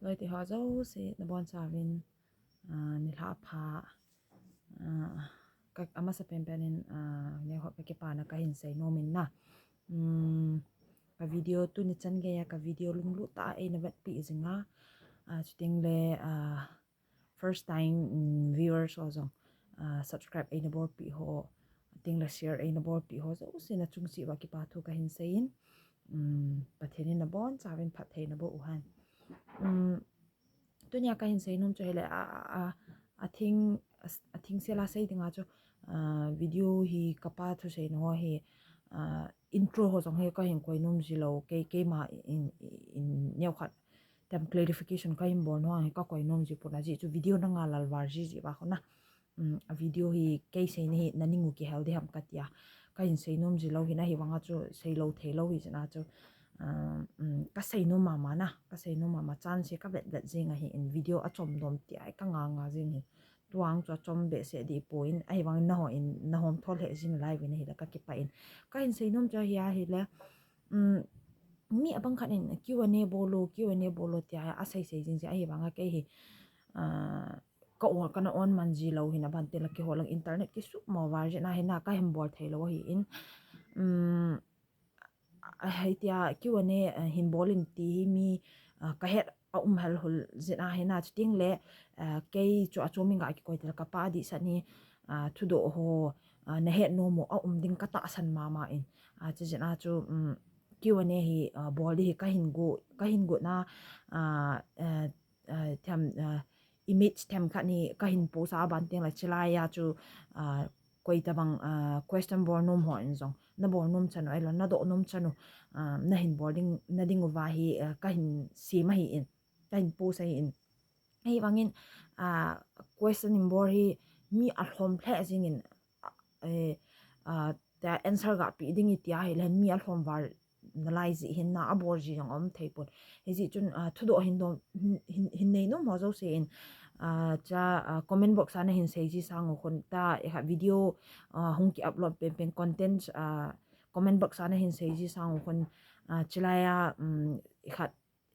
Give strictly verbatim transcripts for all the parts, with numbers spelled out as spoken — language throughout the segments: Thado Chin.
Toh iti ho jouse nabonchauvin, ah, nilhah pha, ah, ka, amasa penpen in, ah, neo ho kakipana kahin seinom in na. Um, ka video tuni chan geiya ka video lunglut tah a eina vetpi jing a, ah, chuteng le, ah, first time, um, viewers ho jong, ah, subscribe eina bolpi ho, chuteng le share eina bolpi ho jouse nachung cheh uva kipa thu kahin seiyin. Um, Pathen in nabonchauvin phatthei naboh u hen. Um, tunia kahin seinom chu hile a, a, a, athing, a, athing sela sei dinga chu, ah, video hi kapa thuseina ho hi, ah, intro ho jong hi kahin koinom ji lou, kei, keima in, in, in neokhat tem clarification kahin bol nom hi kakoi nom ji pon ajeh chu video na ngalal val ji ji uva kona. Um, a video hi kei seina hi naning u kihel ding ham katia. Kahin seinom ji lou hin ahivanga chu seilou theilou hijeh a chu, ah, um, kaseinom mama na, kaseinom mama chance hi kavet vet jing ahin video achom dom tia kanga nga jing hi. Tuang chu achom behseh dih poi, ahivangin nahon, nahom thol lheh jing lai uvin ahile kakipah in. Kahin seinom chu ahi ahile, um, mi abang khat in Q and A bol o, Q and A bol o tia asei sei jing jeh ahivanga kei hi, ah, ka on, kana on man ji lou hin abante la keiho lang internet kisuhmo val jeh a hina kahin bol theilou ahin. Um, ah, hitia Q and A, ah, hin bol in ti hi mi, ah, kahet a um hel hul jeh a hina chuteng le, ah, kei chu achom in ga kikoi tile kapa adihsah hi, ah, thudoh ho, ah, nahet nom u aum ding katahsan mama in. Ah, chujeh a chu, um, Q and A hi, ah, bol ding hi kahin go, kahin go na, ah, ah, ah, them, ah, image them khat hi kahin post a abante la chulaiya chu, ah, koi tabang, ah, question bol nom ho in jong, nabol nom chan u, ahilou, nadoh nom chan u, ah, nahin bol ding, nading uva hi, ah, kahin sem ahin, kahin post ahin. Ahivangin, ah, question in bol hi mi alhom lheh jingin, ah, eh, ah, tia answer ga pe ding itia hile mi alhom val nalai jeh hin na abol ji jong aum thei pon. Hijeh chun, ah, thudoh hin dom, hin, hin, hin nei nom ho jouse in, ah, cha, ah, comment box a nahin sei ji sang u khun ta, ikhat video, ah, hung ki upload penpen content, ah, comment box a nahin sei ji sang u khun, ah, chulaiya, um, ikhat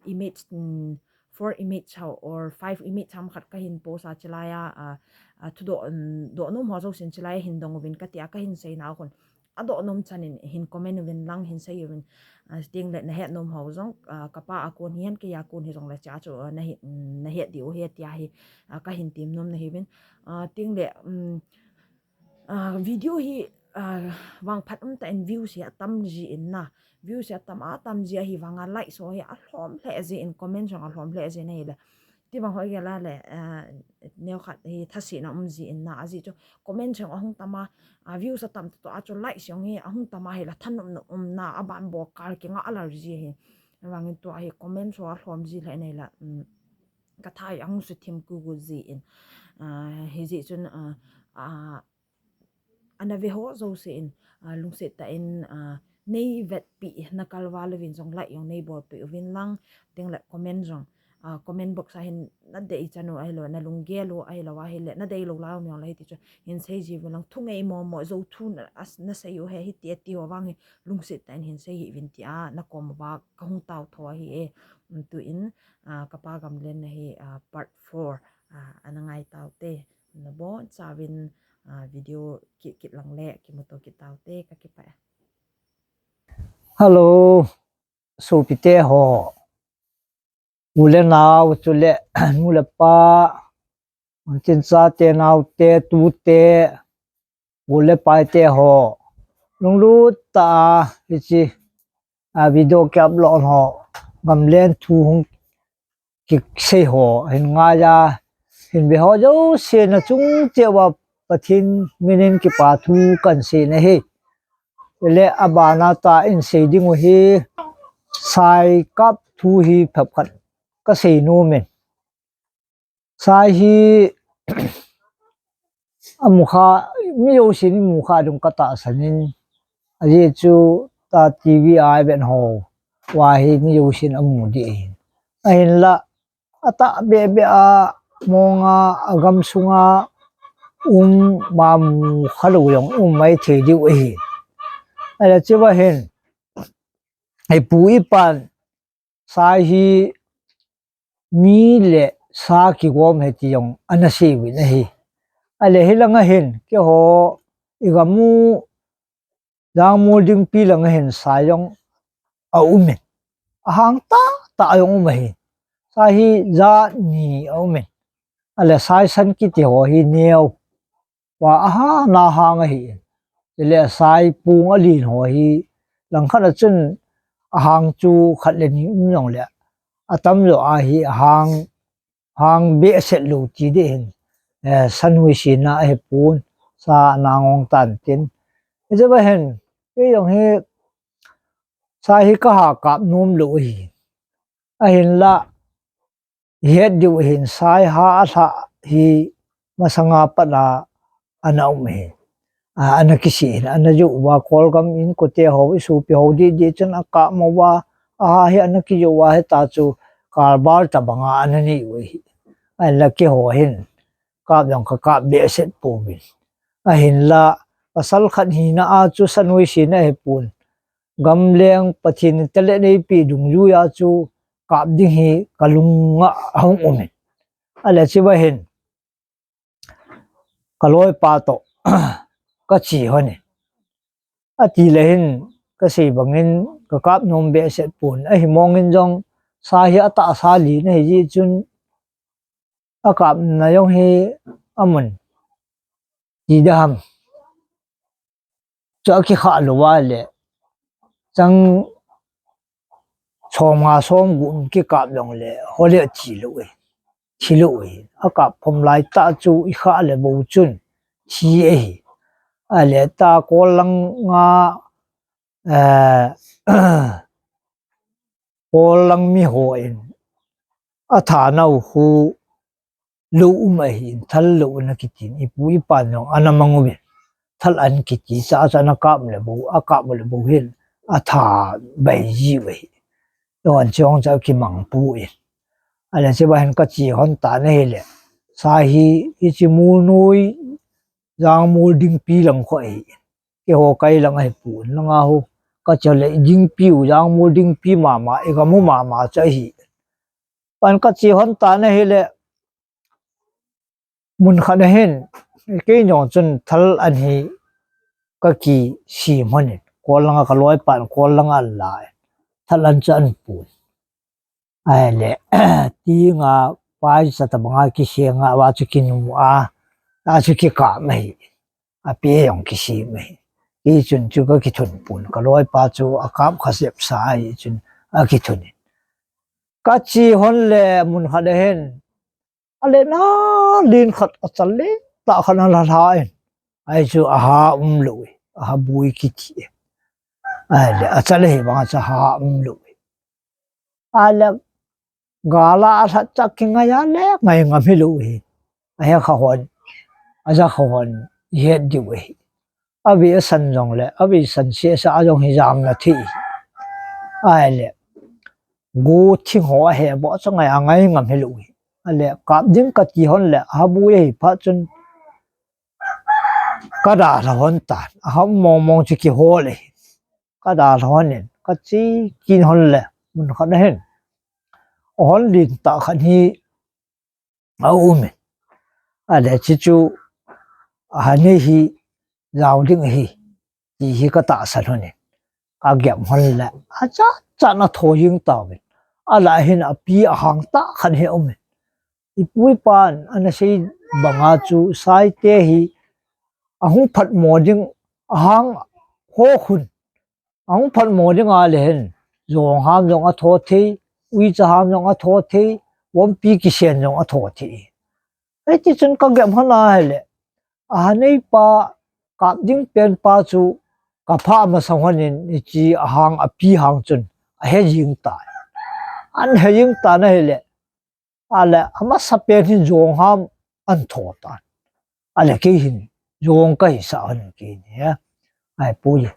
image, um, four image ho or five image ham khat kahin post a chulaiya, ah, ah, thudoh, um, doh nom ho jousen chulaiya hin dong uvin katia kahin seina u khun. Adoh nom chan in hin comment uvin lang hin sei uvin, ah, chuteng le nahet nom ho jong, ah, kapa a kon hihen keiya kon hijongle cha chu, ah, nahet, um, nahet diu ahi tia hi, ah, kahin tem nom nahiuvin. Ah, chuteng le, um, ah, video hi, ah, vangphat umtah in views hi atam jin na. Views hi atam, atam ji ahivanga likes ho hi alhom lheh jin, comment jong alhom lheh jin ahile. Tibang hoi gel a le, ah, neokhat hi thasena um jin na, ajeh chu comment jong ahung tam a, ah, views atam toh a chu likes jong hi ahung tam a hile thanop nop um na, aban bol kal kinga lal ji ahi. Ahivangin tua hi comment ho alhom ji lheh in ahile, um, katha hi ahung suthim gugu jin. Ah, hijeh chun, ah, ah, ana ve ho jouse in, ah, lungset tah in, ah, nei vetpi, na kalval uvin jong like jong nei bolpi uvin lang, chuteng le comment jong, ah, comment box a hin nadei chan u ahilou, nalunggel u ahilou ahile, nadei lou lai um jong le hiti chu hin sei ji uvin lang, thu ngei momo jou thu na, as, nasei u ahi hiti ati ho vang hi lungset tah in hin sei hih uvin tia nakom uva kahung tao tho ahi e. Um, tuin, ah, kapa gamlen na hi, ah, part four, ah, ana ngai taute. Nabonchauvin, ah, video kit kit lang le kimuto kit taute, kakipah e. Hello, sopite ho. U le nao chule nu le pa, tin chate, naote, tute, u le paite ho. Lunglut tah a hiche, ah, video ki upload ho, gamlen thu hung kisei ho hin ngaiya, hin ve ho jouse nachung cheh uva Pathen minin kipa thu kahin sei nahi. Le abana tah in sei ding u hi, Saikap thu hi phabep khat kasei nom in. Sai hi amu kha, mi jousen imu kha ding katahsan in, ajeh chu ta TV a ivet ho uva hi mi jousen amu ding ahin. Ahinla, atah behbeh a monga, agamsunga um ma mu khalou jong um maithei diu ahi. Ahile chua hin, ipu ipan, Sai hi mi le sa kigom ahi ti jong ana sei uvin ahi. Ahile hilang a hin, keiho i gam u Jangmol dingpi lang a hin sai jong a um in. Ahang tah tah a jong um ahi. Sai hi jat ni a um in. Ahile sai san kiti ho hi neo a ahang a hang ahi in. Chule sai pung a lin ho hi langkhat a chun ahang chu khat le ni um jong le, atam jo a hi ahang, hang behseh lou ti ding hin, eh, san hui sina ahi pon, sa ana ngong tan tin. Hiche va hin, kei jong hi sai hi ka ha kap nom lou ahi. Ahinla, het diu hin sai ha a lha hi masanga pat a ana um hi. A, ana kisih hin, ana joh uva, Kolgam in kote ho, i sopi ho didi chun a kap mo uva, a ha hi ana kijoh uva, hita chu karbar tabang a ana nei u hi. Ahinla keiho hin, kap jong ka kap behseh pouvin. Ahinla, pasal khat hina a chu san hui sina ahi pon. Gamleng Pathen in talent eipeh dungjui a chu kap ding hi ka lung a ahung um in. Ahile hiche va hin, ka loipa toh ka che hon in. Ati le hin, ka sei bang in ka kap nom behseh pon. Ahi mong in jong, sa hi atahsa lin ahi jeh chun, a kapna jong hi amun ti da ham. Chu a kikha lou va le, chang som nga som gup kikap jong le, hole thi lou e, thi lou e. A kap phom lai tah chu i kha le bou chun thi ahi. Ahile ta Kollang a, eh, Kollang mi ho in atha nau khu lou um ahi in, thal lou ana kiti in, ipu ipan jong ana mang uvin. Thal an kiti cha cha ana kap le bou, a kap le bou hin, atha bai ji uve. Don chong cha kimang pu in. Ahile hiche va hin ka che hon tan ahile, sa hi, hiche Mulnoi, Jangmol dingpi lang khu ahi. Keiho kai lang ahi pon, langa ho. Ka che le dingpi u, Jangmol dingpi mama, i gam u mama chu ahi. Pan ka che hon tan ahile, mun khat a hin, kei jong chun thal an hi ka kisem hon in, Kollang a ka loipan Kollang a an la in, thal an chu an pun. Ahile, tinga pai sa tabang a kiseng a, va chu kinum a, a chu kikap ahi. A pe jong kisem ahi. Kei chun chu ka kithun pon, ka loipa chu a kap kha sep sa ahi chun a kithun in. Ka che hon le mun khat a hin, a le na lin khat a chal le tah khat ana la lha in. Ahi chu a ha um lou e, a ha bui kiti e. Ahile a chal le hi bang a chu a ha um lou e. Ahile gal a a lhat cha kingai a le ngai ngam hi lou e. A he kha hon, a ja kha hon, i het diu e. A ve a san jong le, a ve san sesa a jong hi jam na thi. Ahile, gu thing ho a he bo chu ngai a ngai ngam hi lou e. Ahile, kap ding ka ti hon le, a ha bui ahi phat chun, ka dalha hon tan, a ha um mong mong chu kihol e. Ka dalha hon in, ka che kin hon le, mun khat a hin, hon lin tah khat hi a um in. Ahile, hiche chu, a ha nei hi, jao ding ahi, ti hi ka tahsan hon in. Ka gep hon le, a cha cha na tho jing tauvin. A la hin a pi a hang tah khat hi a um in. Ipu ipan ana sei bang a chu, sai te hi, a hung phat mo ding, a hang ho khun. A hung phat mo ding a le hin, jong ham jong a tho thei, uicha ham jong a tho thei, vompi kisen jong a tho thei. Hiti chun ka gep hon ahile, a ha nei pa, kap ding pen pa chu, ka pha masang hon in, hiche a hang a pi hang chun, a he jing tan. An he jing tan ahile, ahile, a masa pen hin jong ham an tho tan. Ahile kei hin, jong ka hi sa hon kei ni. Ahi pu e.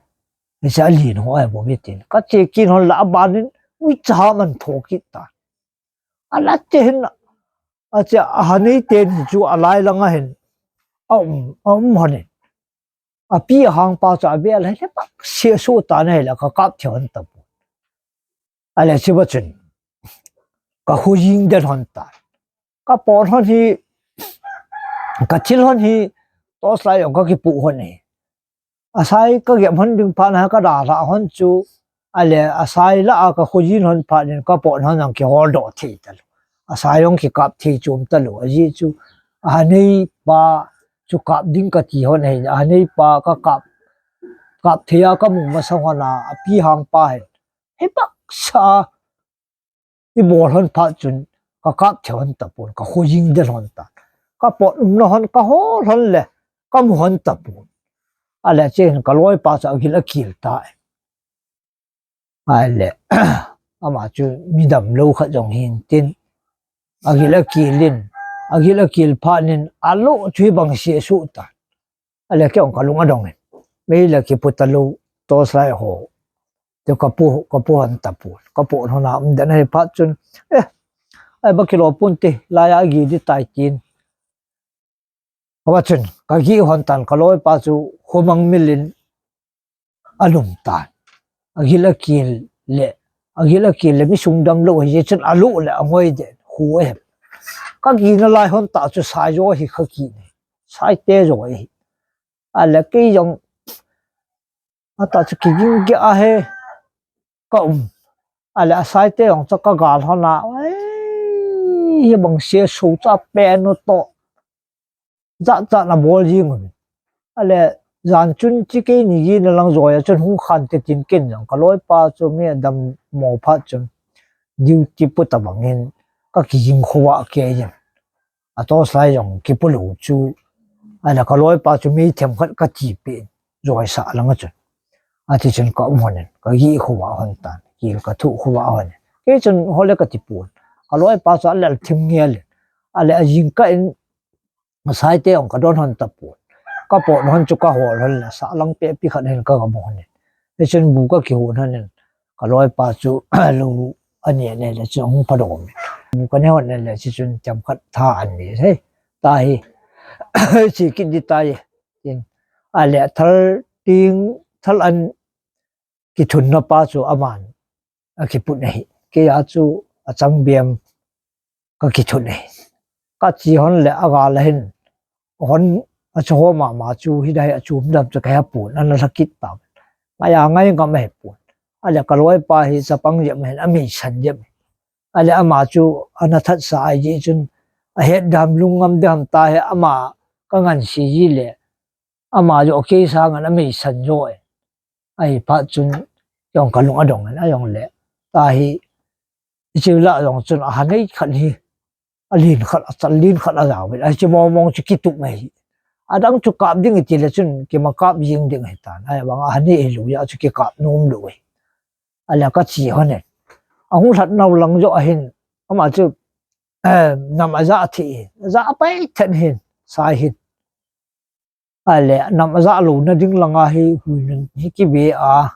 Hiche a lin ho ahi bou ve tin. Ka che kin hon le a ban in, uicha ham an tho kit tan. Ahile hiche hin, hiche a ha nei ten hi chu a lai lang a hin, a um, a um hon in. A pi a hang pa chu a ve a le, le pa se su tan ahile ka kap thei hon tapon. Ahile hiche va chun, ka khojing den hon tan. Ka pot hon hi, ka thil hon hi, torchlight jong ka kipoh hon hi. Asai ka gep hon ding phat na ka dalha hon chu, ale asai lah a ka khojin hon phat in ka pot hon jong kihol doh thei talou. Asai jong kikap thei chom talou. Ajeh chu, a neipa chu kap ding ka ti hon hi, a neipa ka kap, kap thei a ka mu masang hon a, a pi hang pa hin. Hi paksa, i bol hon phat chun, ka kap thei hon tapon, ka khojing den hon tan. Ka pot umna hon ka hol hon le, ka mu hon tapon. Ale chen ka loipa chu agil akil tai. Ale, ama chu midam lou khat jong hin tin. Agil akil in, agil akil phat in, alo chu hi bang se su tan. Ale kei jong ka lung adong in. Mei le kipu talou, torchlight ho. Te ka pu, ka pu hon tapon. Ka pot hon a um den ahi phat chun. Eh, ai ba kilo pon te, lai a gi di tai tin. Ka va chun, ka gi hon tan ka loipa chu khomang mil in alum tan. Agil akil le, agil akil le mi sung dam lou hi chun alo le angoi den. Khu e. Ka gi na lai hon ta chu sai jo hi ka ki ne. Sai te jo hi. Ale kei jong, ata chu kiging ge ahe, ka um. Ale asai te jong chu ka gal hon a. Ei, hi bang se su cha pen u to. Jat jat na bol jing un. Ale jan chun chi kei ni gi na lang joi a chun hung khan te tin ken jong ka loipa chu mi adam mo phat chun. Duty pu ta bang in ka kiging khovah kei jin. A torchlight jong kipu lou chu. Ana ka loipa chu mi themkhat ka ti pen. Joi sa lang a chun. Ati chun ka um hon in, ka gi khovah hon tan. Kil ka thu khovah hon in. Kei chun hole ka ti pon. Ka loipa chu a lel thim ngel in. Ale a jing ka in, asai te jong ka don hon tapon. Ka pot hon chu ka hol hon le, sa lang pe pi khat hin ka ga mo hon in. Hi chun bu ka kihon hon in. Ka loipa chu lou a ne le le chu hung pha dom. Bu ka ne hon le le chu chun themkhat tha an ne he. Ta hi. Chi kit di ta hi. Tin. Ale thal ting, thal an kithun na pa chu aman. A kiput na hi. Kei a chu a chang biam ka kithun na hi. Ka chi hon le a ga la hin. Hon a chu ho mama chu hi dai a chum dam chu ka he pon. Ana la kit ta. Ngai a ngai ngam he pon. Ale ka loipa hi chapang jep hin a mi san jep. Ale ama chu ana that sa ai ji chun a het dam lung ngam dam ta he ama ka ngan si ji le. Ama jo kei sa ngan a mi san jo e. Ai phat chun jong ka lung adong in a jong le. Ta hi i chi la jong chun a ha nei khat hi. A lin khat, a chal lin khat a jao ve. Ai chi mong mong chu kitup mai hi. A dang chu kap ding i ti le chun kima kap jing ding hi tan. Ai bang a ha nei hi lu ya chu kikap nom lu hi. Ale ka chi hon e. A hung lhat nau lang jo a hin. Ama chu, eh, nam a ja thi. A ja a pai then hin. Sai hin. Ale nam a ja lou na ding langa hi hui nun hi ki be a.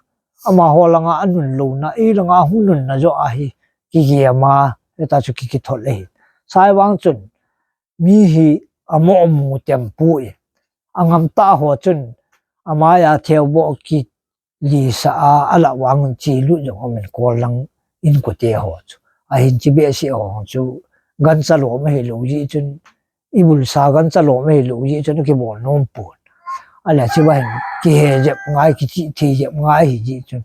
Ama ho langa a nun lou na, i langa hung nun na jo a hi. Ki ge ma, e ta chu ki ki thol e hi. Sai vang chun, mi hi a mo mu tem pu e. A ngam ta ho chun, ama ya theu bo ki li sa a, a la vang chi lu jong a min ko lang in ko te ho chu. A hin chi be si ho chu, gan cha lo ma hi lo ji chun, i bul sa gan cha lo ma hi lo ji chun ki bol nom pon. A le chi ba hin ki he jep ngai ki chi thi jep ngai hi ji chun.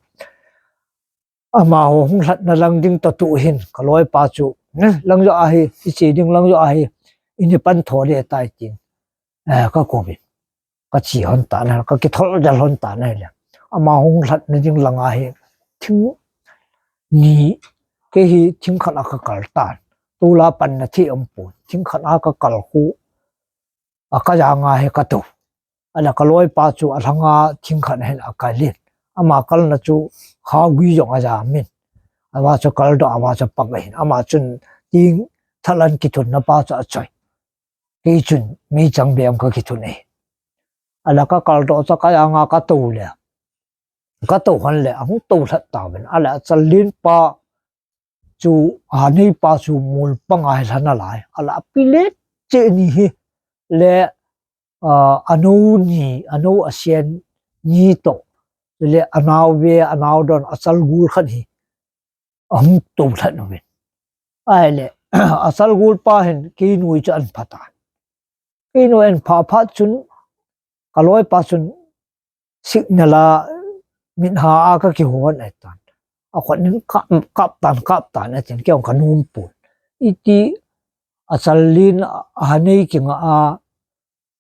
Ama ho hung lhat na lang ding ta tu hin ka loipa chu. Ne, lang jo a hi, i chi ding lang jo a hi, i ni pan tho le tai tin. Eh, ka ko bi. Ka chi hon ta na, ka ki thol jal hon ta na le. Ama hung lhat na ding lang a hi. Thing ni ke hi thing khat a ka kal tan. Tu la pan na thi om pon. Thing khat a ka kal khu. A ka ja nga he ka to. A la ka loipa chu a lhanga thing khat hen a ka lin. Ama kal na chu kha gui jong a ja min. A va chu kal do a va chu pak hin. Ama chun ting thalan ki thun na pa chu a choi. Kei chun mi chang be am ka ki thun e. A la ka kal do chu ka ja nga ka to le. Ka to han le, a hung to lhat ta ven. A la a chal lin pa chu, a nei pa chu mul panga hi lhan a lai. A la a pi le che ni hi le, a, a no ni, a no a sian ni to. Le a nau ve, a nau don, a chal gul khat hi. A hung to lhat na ven. Ahile, achal gulpa hin keinoi chu an pha tan. Keinoi an pha phat chun, kaloipa chun signal a mitha a kakihou ahitan. Akhut in kap, kap tan, kap tan atin, kei jong kanom pon. Iti achal lin ahanei kinga a,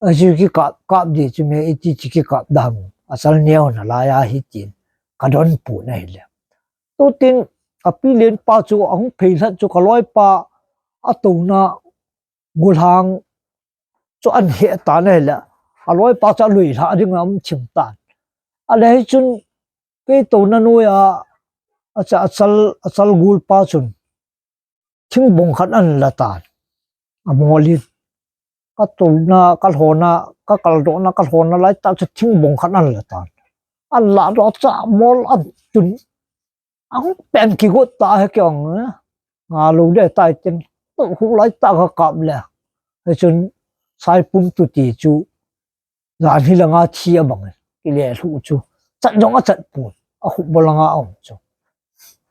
achu kikap, kap di chu me iti chu kikap dam. Achal neo nalai ahi tin kadon pon ahile. Tutin api lenpa chu ahung phei lhat chu kaloipa atouna gulhang chu an he tan ahile, aloipa chu alui lha ding a um thim tan. Ahile hichun kei touna noiya acha, achal, achal gulpa chun thingbong khat an la tan. Amol in. Katouna, kalhona, kakaldohna, kalhona laitah chu thingbong khat an la tan. An ladoh chu amol an tun. Ahung pen kigot ta hi kei jong, eh, nga lou de tai tin, tu hu laitah kakap le. Hichun Saipum tuti chu, jan hi langa thi abang, kile lhu chu. Chat jong achat pon, akhup bol langa aum chu.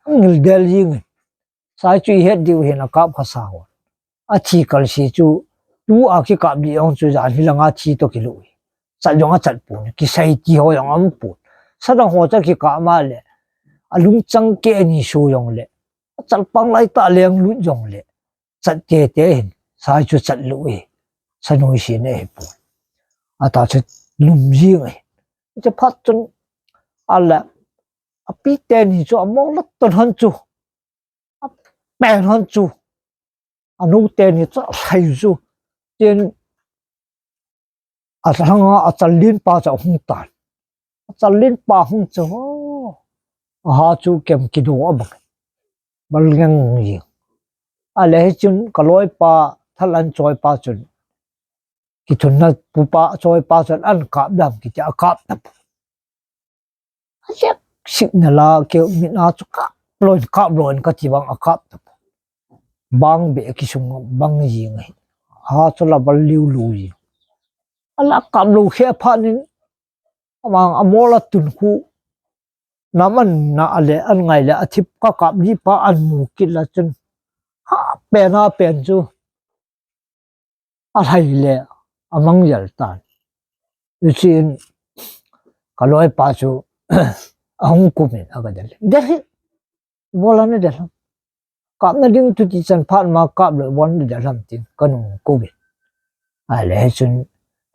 Angil del jing in. Sai chu ihet diu hin akap kha sao. Athi kalse chu, tua kikap di jong chu jan hi langa thi toh kilou hi. Chat jong achat pon, kisei ti ho jong aum pon. Sadang ho chu kikap ma le, alungchang keh ani so jong le, achalpang laitah leng lut jong le, chat tete hin, sai chu chat lou hi. Sanoi sena hipon. Atah chu lum jing ahi. Hiche phat chun, ahile, api teni chu amol la ton hon chu, apen hon chu, anu teni chu alhai chu, tin alhanga achal linpa chu ahung tan. Achal linpa hung chu, oh, aha chu kem kido abang. Bal ngeng jing. Ahile hichun kaloipa, thal an choipa chun, kithunna pupa choipa chun an kap dam kiti akap tapon. Alek signal a kei mitna chu kap lou in, kap lou in kati bang akap tapon. Bang be kisung bang jing ahi. Aha chu la bal liu lu jing. Ala kap lou khe phat in, amang amol atun khu, nam an na ale an ngai le athip kakap di pa an mu kit la chun, ha pen, ha pen chu alhai le amang jel tan. Hichun kaloipa chu ahung kum in aga del. Del hi, ibola nadel ham? Kapna ding tuti chan phat ma kap lou, ibola nadel ham tin kanung kum in. Ahile hichun,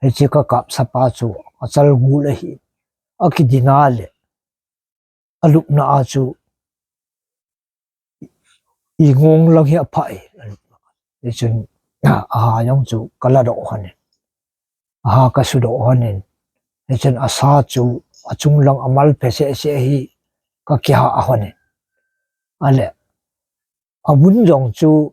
hiche kakapsa pa chu achal gul ahi. Akidina le alupna a chu ingong lang hi apha e. Hichun, aha jong chu kaladoh hon in. Aha kasudoh hon in. Hichun asa chu achung lang amal phe seh seh hi kakihah hon in. Ahile, abun jong chu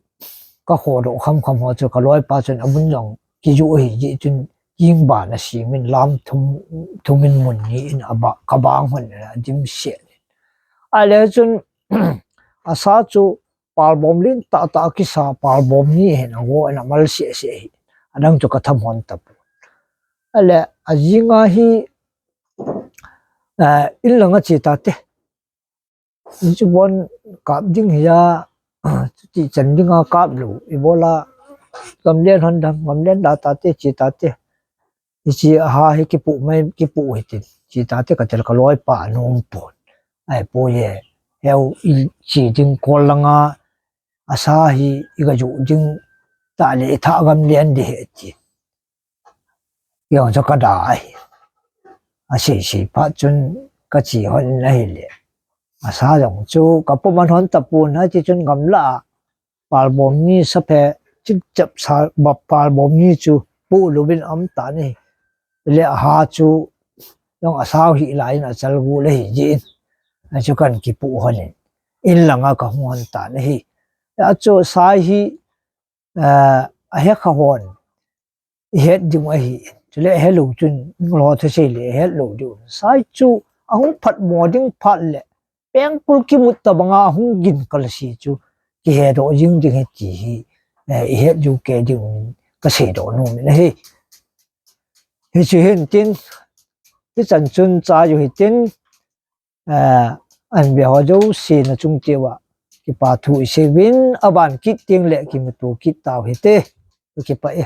kakhodoh kham kham ho chu kaloipa chun abun jong kiju ahi jeh chun king ban asem in lam thum, thum in mun ni in aba, kabang hon in adim seh in. Ahile chun, asa chu palbom lin tah tah kisa palbom ni hin ago in amal seh seh hi. Adang chu katham hon tapon. Ahile, ajing a hi, eh, in langa che tate. Hichu bon kap ding hi a, chuti chan dinga kap lou. Ibola gamlen hon dam, gamlen da tate, che tate. Hiche aha hi kipu mai, kipu hitin. Che tate katil kaloipa anom pon. Ahipoi e. Heu iche ding kol langa asa hi iga ju ding tah le itha gamlen di hi tin. Jong chu kada ahi. Asei sei phat chun kache hon in ahile, asa jong chu kapoman hon tapon, hiti chun gamla a palbom ni saphe chipchap sa, ba palbom ni chu pu luvin aum tan ahi. Le aha chu jong asao hi lai in achal gul ahi jeh in, achu kan kipu hon in, in langa kahung hon tan ahi. Achu sai hi, eh, ahe kha hon ihet ding ahi. Chule ahelou chun, lo thusei le ihet lou diu. Sai chu ahung phatmo ding phat le, pengkul kimut tabanga ahung gin kalse chu kihedoh jing ding ahi ti hi, eh, ihet diu kei ding in kaseidoh nom in ahi. Hichu hin tin, hichan chun chai u hitin, eh, an be ho jouse nachung cheh uva, Kipa thu isei uvin, aban kit teng le kimuto kit tau hite. Kipa e.